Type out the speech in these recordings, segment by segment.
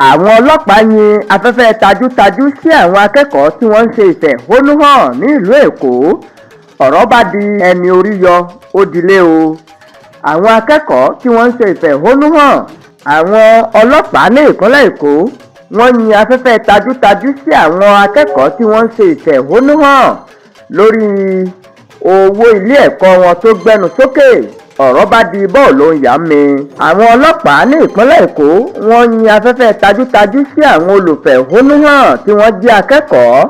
Àwọn ọlọ́pàá yin afẹ́fẹ́ tajútajú sí àwọn akẹ́kọ̀ọ́ tí wọ́n ń ṣe ìfẹ̀hónú hàn nílùú Èkó. Ọ̀rọ̀ bá di ẹni orí yọ, ó dilé o. Àwọn akẹ́kọ̀ọ́ tí wọ́n ń ṣe ìfẹ̀hónú hàn, àwọn ọlọ́pàá ní ìpínlẹ̀ Èkó wọ́n yin afẹ́fẹ́ tajútajú sí àwọn akẹ́kọ̀ọ́ tí wọ́n ń ṣe ìfẹ̀hónú hàn lórí owó ilé ẹ̀kọ́ wọn tó gbẹnu sókè. Ọ̀rọ̀ bá di bọ́ọ̀lù ń yá mi. Àwọn ọlọ́pàá ní ìpínlẹ̀ Èkó wọ́n yin afẹ́fẹ́ tajútajú sí àwọn olùfẹ̀hónúhàn tí wọ́n jẹ́ akẹ́kọ̀ọ́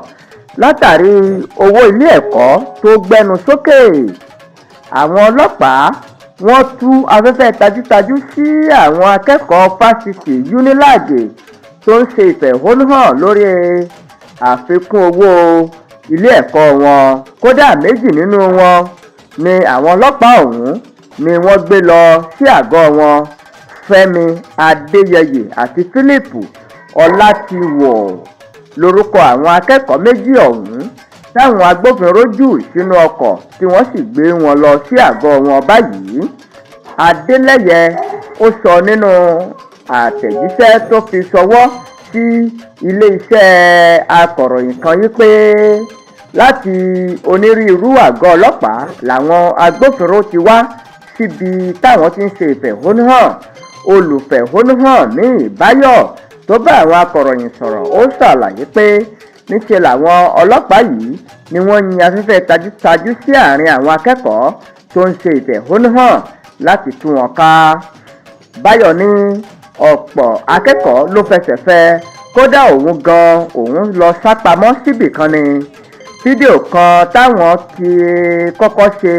látàrí owó ilé ẹ̀kọ́ tó gbẹnu sókè. Àwọn ọlọ́pàá wọ́n tú afẹ́fẹ́ tajútajú sí àwọn akẹ́kọ̀ọ́ Fásitì Unilag tó ń ṣe ìfẹ̀hónúhàn lórí àfikún owó ilé ẹ̀kọ́ wọn. Kódà, méjì nínú wọn ni àwọn ọlọ́pàá ọ̀hún ni wọ́n gbé lọ sí àgọ́ wọn. Fẹ́mi Adéyẹyẹ àti Philip Ọlátìwọ̀ lórúkọ àwọn akẹ́kọ̀ọ́ méjì ọ̀hún táwọn agbófinró jù sínú ọkọ̀ tí wọ́n sì gbé wọn lọ sí àgọ́ wọn báyìí. Adeleye ó sọ nínú àtẹ̀jíṣẹ́ tó fi ṣọwọ́ sí iléeṣẹ́ akọ̀ròyìn kan yìí pé láti onírúurú àgọ́ ọlọ́pàá làwọn agbófinró ti wá síbi táwọn ti ń ṣe ìfẹ̀hónúhàn. Olùfẹ̀hónúhàn míì, Báyọ̀, tó bá àwọn akọ̀ròyìn sọ̀rọ̀, ó ṣàlàyé pé níṣẹ́ làwọn ọlọ́pàá yìí ni wọ́n yin afẹ́fẹ́ tajútajú sí àárín àwọn akẹ́kọ̀ọ́ tó ń ṣe ìfẹ̀hónúhàn láti tú wọn ká. Báyọ̀ ní ọ̀pọ̀ akẹ́kọ̀ọ́ ló fẹsẹ̀ fẹ́, kódà òun gan òun lọ sápamọ́ síbì kan ni. Fídíò kan táwọn ti kọ́kọ́ ṣe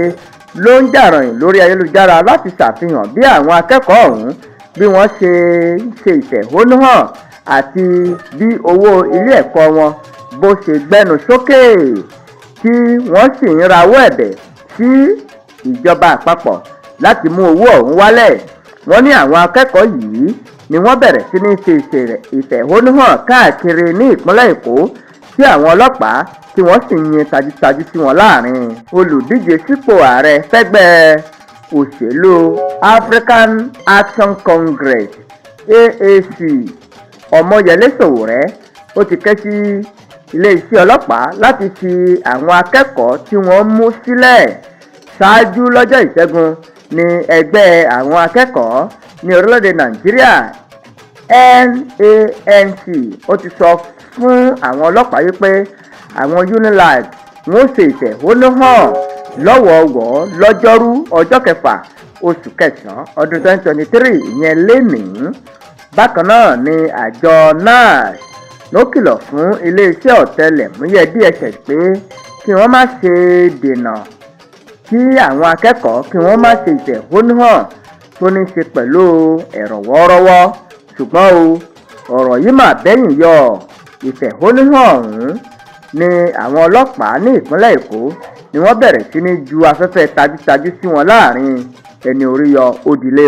ló ń jà ròhìn lórí ayélujára láti ṣàfihàn bí àwọn akẹ́kọ̀ọ́ ọ̀hún bí wọ́n ṣe ń ṣe ìfẹ̀hónúhàn àti bí owó ilé ẹ̀kọ́ wọn bó ṣe gbẹnu sókè, tí wọ́n sì ń rawọ́ ẹ̀bẹ̀ sí ìjọba àpapọ̀ láti mú owó ọ̀hún wálẹ̀. Wọ́n ní àwọn akẹ́kọ̀ọ́ yìí ni wọ́n bẹ̀rẹ̀ sí ní ṣe ìfẹ̀hónúhàn káàkiri ní ìpínlẹ̀ Èkó, tí àwọn ọlọ́pàá tí wọ́n sì yin tajútajú sí wọn láàrin. Olùdíje sípò ààrẹ fẹ́gbẹ́ òṣèlú African Action Congress, AAC, Ọmọyẹlé Sowore, ó ti ké sí iléeṣẹ́ ọlọ́pàá láti fi àwọn akẹ́kọ̀ọ́ tí wọ́n mú sílẹ̀. Ṣáájú lọ́jọ́ Ìṣẹ́gun ní ẹgbẹ́ àwọn akẹ́kọ̀ọ́ ní orílẹ̀-èdè Nàìjíríà, NANC, ó ti sọ fún àwọn ọlọ́pàá wípé àwọn Unilag wọ́n ṣe ìfẹ̀hónúhàn lọ́wọ̀ọ̀wọ́ lọ́jọ́rú ọjọ́ 6 oṣù kẹsàn-án ọdún 2023, ìyẹn lénìí. Bákan náà ni àjọ NASS ló kìlọ̀ fún iléeṣẹ́ ọ̀tẹlẹ̀múyẹ́ DSS pé kí wọ́n má ṣe dènà kí àwọn akẹ́kọ̀ọ́ kí wọ́n má ṣe ìfẹ̀hónúhàn tó ní í ṣe pẹ̀lú ẹ̀rọ wọ́ọ́rọ́wọ́. Ṣùgbọ́n o, ọ̀rọ̀ yìí mà bẹ́yìn yọ. Ìfẹ̀hónúhàn ọ̀hún ni àwọn ọlọ́pàá ní ìpínlẹ̀ Èkó ni wọ́n bẹ̀rẹ̀ sí ní ju afẹ́fẹ́ tajútajú sí wọn láàrin. Ẹni orí yọ, ó dilé.